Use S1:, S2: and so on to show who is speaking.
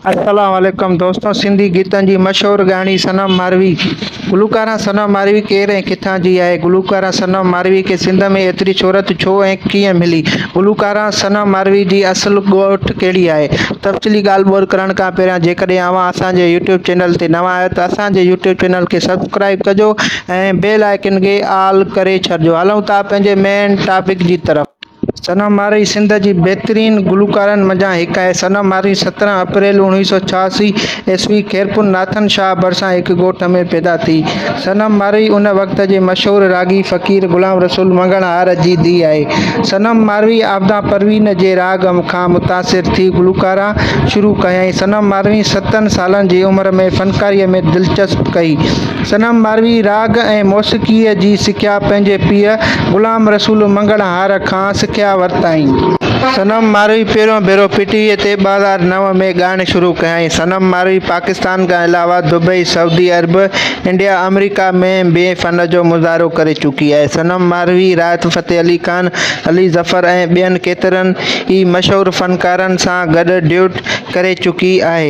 S1: السلام عليڪم دوستو سنڌي گيتن جي مشهور ڳائڻي صنم ماروي گلوڪارا صنم ماروي ڪير ۽ ڪٿان جي آهي گلوڪارا صنم ماروي کي سنڌ ۾ ايتري شهرت ڇو ۽ ڪيئن ملي گلوڪارا صنم ماروي جي اصل ڳوٺ ڪهڙي آهي تفصيلي ڳالهه ٻولهه ڪرڻ کان پهريان جيڪڏهن اوهان اسان جي يوٽيوب چينل تي نوان آهيو ته اسان جي يوٽيوب چينل کي سبسڪرائب ڪجو ۽ بيل آئيڪن کي آل ڪري ڇڏجو هلون ٿا پنهنجي مين ٽاپڪ جي طرف. صنم مارئي سنڌ جي بهترين گلوڪارن منجهان هڪ آهي. صنم مارئي 17 اپريل 1986 عيسوي خيرپور ناٿن شاهه ڀرسان هڪ ڳوٺ ۾ پيدا ٿي. صنم مارئي ان وقت جي مشهور راڳي فقير غلام رسول مڱڻهار جي ڌيء آهي. صنم ماروي عابده پروين جي راڳ کان متاثر ٿي گلوڪارا شروع ڪيائين. صنم ماروي ستن سالن جي عمر ۾ فنڪاريء ۾ دلچسپ ڪئي. صنم ماروي راڳ ۽ موسيقيء جي سکيا پنهنجي پيء غلام رسول مڱڻهار کان سکيا ورتائين. صنم ماروي پهريون ڀيرو پي ٽي وي تي 2009 ۾ ڳائڻ شروع ڪيائين. صنم ماروي پاڪستان کان علاوه دبئي، سعودي عرب، انڊيا، آمريڪا ۾ به فن جو مظاهرو ڪري چڪي آهي. صنم ماروي راحت فتح علي خان، علي ظفر ۽ ٻين ڪيترن ئي مشهور فنڪارن سان گڏ ڊيوٽ ڪري چڪي آهي.